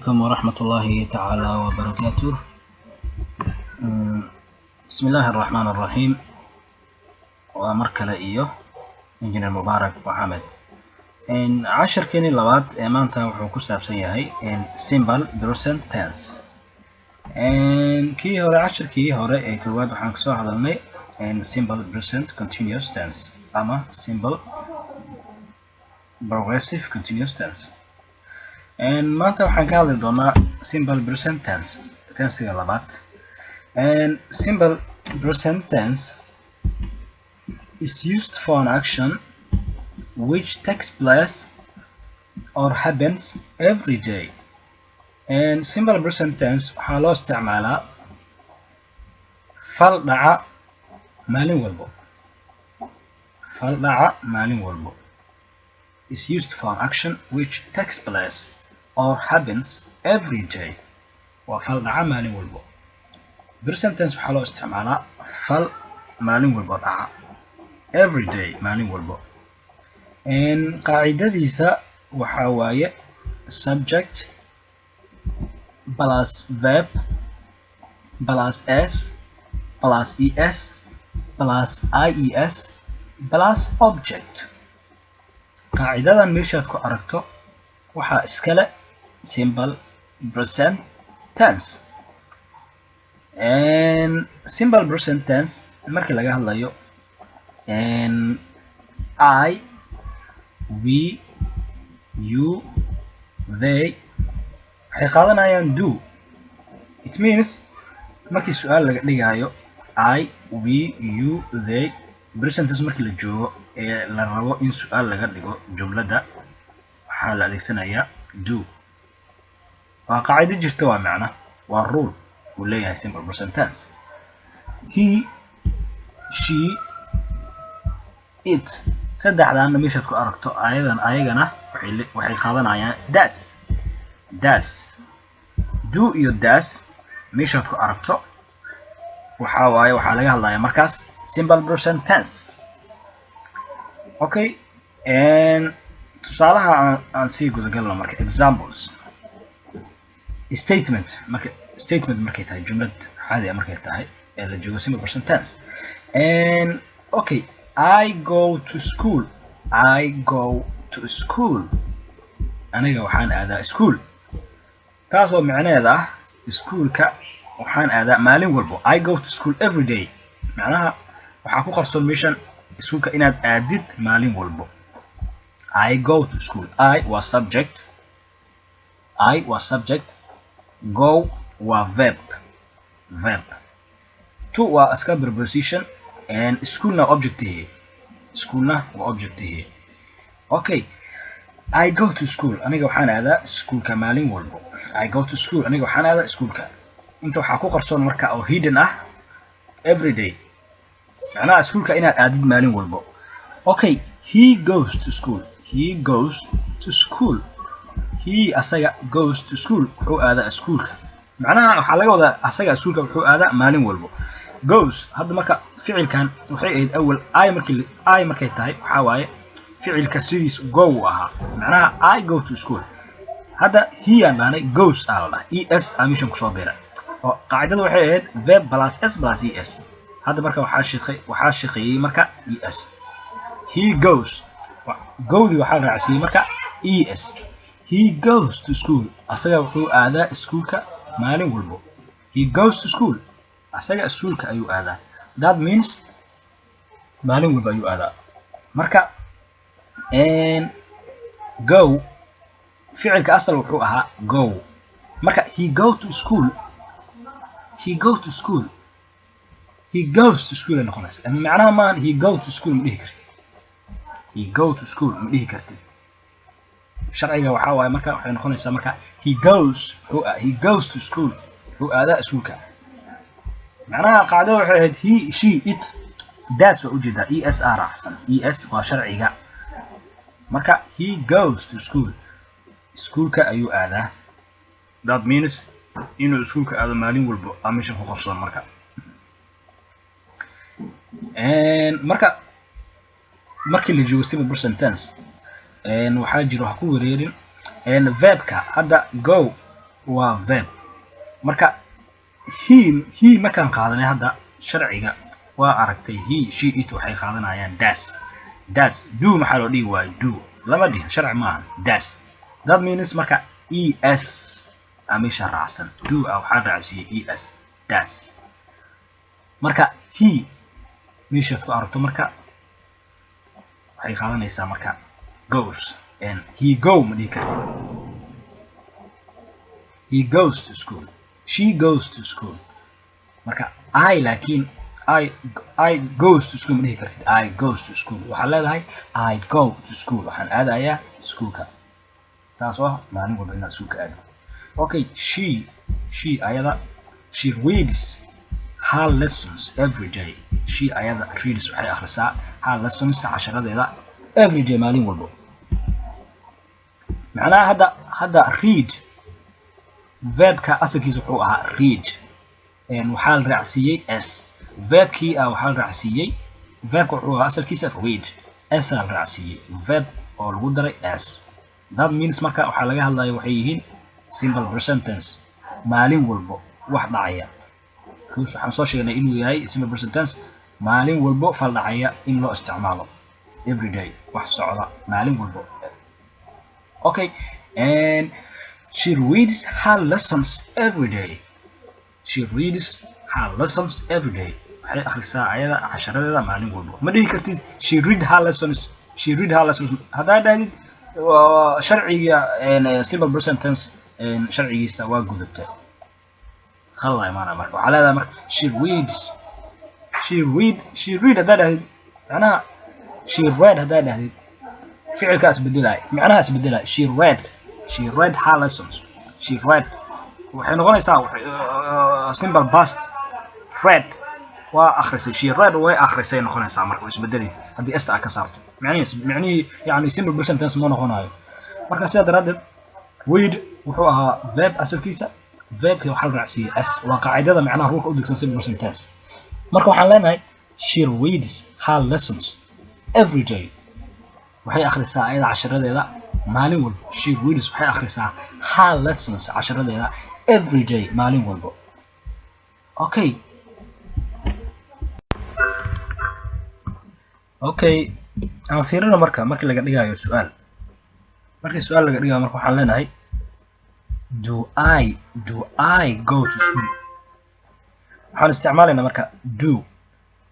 Calaykum waraxmatullaahi tacaala wabarakaatuh. Bismi illaahi araxmaan araxiim. Waa mar kale iyo Engineer Mubaarak Moxamed. Casharkeeni labaad ee maanta wuxuu ku saabsan yahay simple present tense. Kii hore, casharkii hore ee koowaad, waxaan kasoo hadalnay simple present continuous tense ama simple progressive continuous tense. Maanta waxaan ka hadli doonaa simple present tense, tensiga labaad. Simple present tense is used for an action which takes place or happens every day. And simple present tense waxaa loo isticmaalaa fal dhaca maalin walbo. Fal dhaca maalin walbo. Is used for an action which takes place or happens every day. Waa fal dhaca maalin walbo. Present tense waxaa loo isticmaalaa fal maalin walbo dhaca. Every day, maalin walbo. Qaacidadiisa waxaa waaye subject plus verb plus s plus es plus ies plus object. Qaacidadan meeshaad ku aragto waxaa iskale simple present tense. Simple present tense markii laga hadlayo, I, we, you, they waxay qaadanayaan do. It means markii su-aal laga dhigayo I, we, you, they, present tense markii la joogo ee la rabo in su-aal laga dhigo jumladda, waxaa la adeegsanayaa do. Waa qaacido jirta, waa macna, waa rule uu leeyahay simple present tense. He, she, it, saddexdaana meeshaad ku aragto ayadan ayagana waxay qaadanayaan does. Does, do iyo does meeshaad ku aragto waxaa waaye waxaa laga hadlayaa markaas simple present tense. Okay, tusaalaha aan sii gudagalno marka. Examples, statement. Marka statement markay tahay, jumlad caadi ah markay tahay ee la joogo simple present tense. And okay, I go to school. I go to school, aniga waxaan aadaa school, taasoo micneheeda ah iskuulka waxaan aadaa maalin walbo. I go to school every day. Macnaha waxaa ku qarsoon meeshan iskuulka inaad aadid maalin walbo. I go to school, I waa subject, I waa subject, go waa verb, verb to waa iska preposition, and schoolna object here, schoolna waa object here. Okay, I go to school, aniga waxaan aadaa iskuulka maalin walbo. I go to school, aniga waxaan aadaa iskuulka. Inta waxaa ku qarsoon marka oo hidden ah every day, macnaha iskuulka inaad aadid maalin walbo. Okay, he goes to school. He goes to school, he asaga, goes to school wuxuu aadaa iskuulka. Macnaha waxaa laga wadaa asaga iskuulka wuxuu aadaa maalin walbo. Goes hadda marka ficilkan waxay ahayd awal I, markii I markay tahay waxaa waaye ficilka sidiis go uu ahaa, macnaha I go to school. Hadda he aan dhahnay, goes aa la dhahay, e s aa mission kusoo biiray, oo qaacidada waxay ahayd verb plus s plus e s. Hadda marka waxaa shaqeeyey marka e s. He goes, goodii waxaa la raacsiiyey marka e s. He goes to school, asaga wuxuu aadaa iskuulka maalin walbo. He goes to school, asaga iskuulka ayuu aadaa. That means maalin walba ayuu aadaa. Marka go ficilka asal wuxuu ahaa go. Marka he go to school, he go to school, he goes to school ay noqonaysa. Ama macnaha maahan he go to school ma dhihi kartid. He go to school ma dhihi kartid. Sharciga waxaa waaye marka waxay noqonaysaa marka he goes, wuxuu he goes to school, wuxuu aadaa iskuulka. Macnaha qaacdada waxay ahayd he, she, it, does. Waa ujeedaa e s a raacsan, e s waa sharciga. Marka he goes to school, iskuulka ayuu aadaa. That means inuu iskuulka aado maalin walbo aa meesha ku qarsoon. Marka markii la joogo simple present tense, waxaa jiro, ha ku wareerin verbka hadda go. waa verb. Marka he markaan qaadanay hadda sharciga waa aragtay, he, she, it waxay qaadanayaan does. Does do maxaa loo dhihi waayo? Do lama dhihin, sharci maaha. Does, that means marka es aa meesha raacsan, do a waxaa raacsiiyey es, does. Marka he meeshaad ku aragto marka waxay qaadanaysaa marka goes, and he go ma dhihi kartid. He goes to school, she goes to school. Marka I, laakiin I goes to school ma dhihi kartid. I goes to school waxaa leedahay I go to school, waxaan aadayaa iskuulka, taas oo ah maalin walba inaad iskuulka aadid. Okay, she ayada, she reads her lessons every day. She ayada reads waxay akhrisaa her lessons casharadeeda every day maalin walbo. Macnaha hadda read verbka asalkiisa wuxuu ahaa read, waxaa la raacsiiyey s. Verbkii ah waxaa la raacsiiyey, verbka wuxuu ahaa asalkiisa read, s aa la raacsiiyey, verb oo lagu daray s. That means marka waxaa laga hadlaya waxay yihiin simple present tense, maalin walbo wax dhacaya. Waxaan soo sheegnay inuu yahay simple present tense maalin walbo fal dhacaya in loo isticmaalo, every day wax socda maalin walbo. Okay, and she reads her lessons every day. She reads her lessons every day, waxay akhrisaa ayada casharadeeda maalin walbo. Ma dhihi kartid she read her lessons. She read her lessons haddaa dhahdid sharciga simple present tense sharcigiisa waa gudubtay, khalad imaanaya. Marka waxaa leedahay marka she reads, she read, she read haddaa dhahdid, macnaha she read haddaa dhahdid ficilkaas bedelaya, macnahaas bedelaya. She read, she read her lessons. She read waxay noqonaysaa simple past, read waa akhrisay, she read way akhrisay noqonaysaa. Marka waa isbedelay haddii s-ta aad ka saarto, micnihii yani simple present tense ma noqonayo. Marka sidaa daraaddeed read wuxuu ahaa verb asalkiisa, verbkii waxaa la raacsiiyey s, waa qaacidada macnaha rule-ka u degsan simple present tense. Marka waxaan leenahay she reads her lessons every day, waxay akhrisaa ayada casharadeeda maalin walba. She reads waxay akhrisaa her lessons casharadeeda every day maalin walba. Okay, aan fiirino marka markii laga dhigayo su-aal. Markii su-aal laga dhigayo marka waxaan leenahay do I go to school? Waxaan isticmaalaynaa marka do,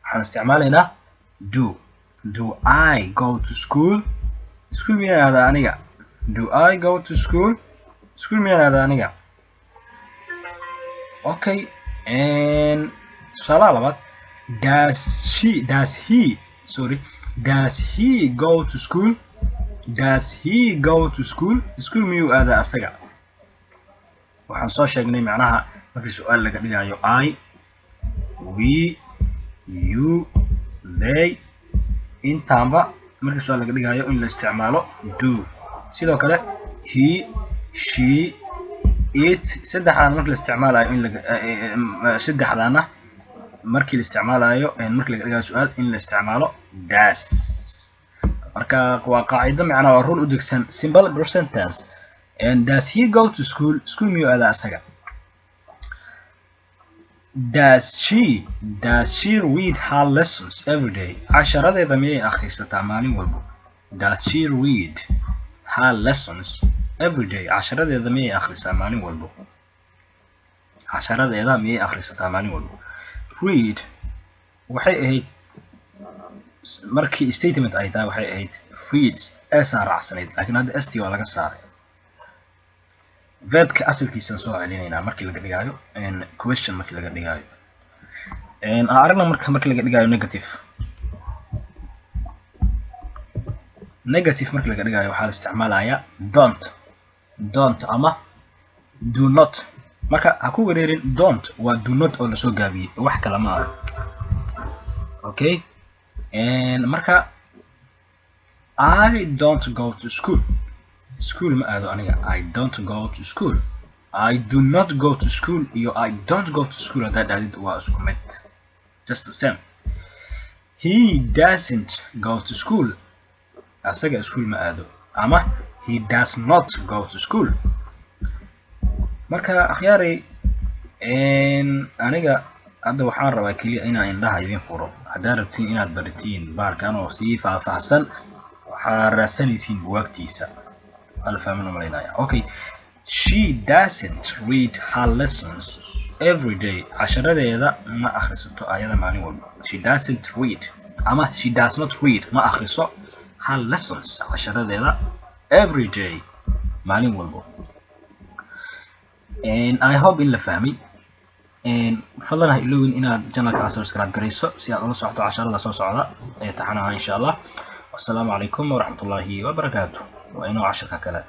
waxaan isticmaalaynaa do. Do I go to school? School miyaan aadaa aniga? Do I go to school? School miyaan aadaa aniga? Okay, tusaalaha labaad, does she, does he, sorry, does he go to school? Does he go to school? School miyuu aadaa asaga? Waxaan soo sheegnay macnaha markii su-aal laga dhigayo I, we, you, they intaanba markii su-aal laga dhigayo in la isticmaalo do. Sidoo kale he, she, it saddexdaan markii la isticmaalayo in laga saddexdaana markii la isticmaalayo markii laga dhigayo su-aal in la isticmaalo does. Marka waa qaacido macnaha waa rule u degsan simple present tense. And does he go to school? School miyuu aadaa asaga? Does she read her lessons every day? Casharadeeda miyay akhrisataa maalin walbo? Does she read her lessons every day? Casharadeeda miyay akhrisaa maalin walbo? Casharadeeda miyay akhrisataa maalin walbo? Read waxay ahayd markii statement ay tahay waxay ahayd reads, s aa raacsanayd, laakiin hadda s-tii waa laga saaray. Verbka asalkiisaan soo celinaynaa markii laga dhigaayo question. Markii laga dhigaayo aan aragna marka markii laga dhigaayo negative. Negative markii laga dhigaayo waxaa la isticmaalayaa don't ama do not. Marka ha ku wareerin, don't waa do not oo lasoo gaabiyey, wax kale ma aha. Okay, marka I don't go to school, school ma aado aniga. I don't go to school. I do not go to school iyo I don't go to school haddaad dhahdid waa isku mid, just the same. He doesn't go to school, asaga school ma aado, ama he does not go to school. Marka akhyaari, aniga hadda waxaan rabaa keliya inaan indhaha idin furo. Haddaad rabtiin inaad baritiin baarkan oo sii faahfaahsan, waxaa raadsanaysiin buwaagtiisa. Waa la fahmin umalaynaya. Okay, she doesn't read her lessons every day. Casharadeeda ma akhrisato ayada maalin walba. She doesn't read ama she does not read, ma akhriso, her lessons, casharadeeda, every day, maalin walbo. I hope in la fahmay. Fadlan ha iloowin inaad channelka subscribe garayso si aad ula socoto casharada soo socda ee taxanaha, insha Allah. Wassalaamu calaykum waraxmatullaahi wabarakaatu. Waa inoo cashirka kale.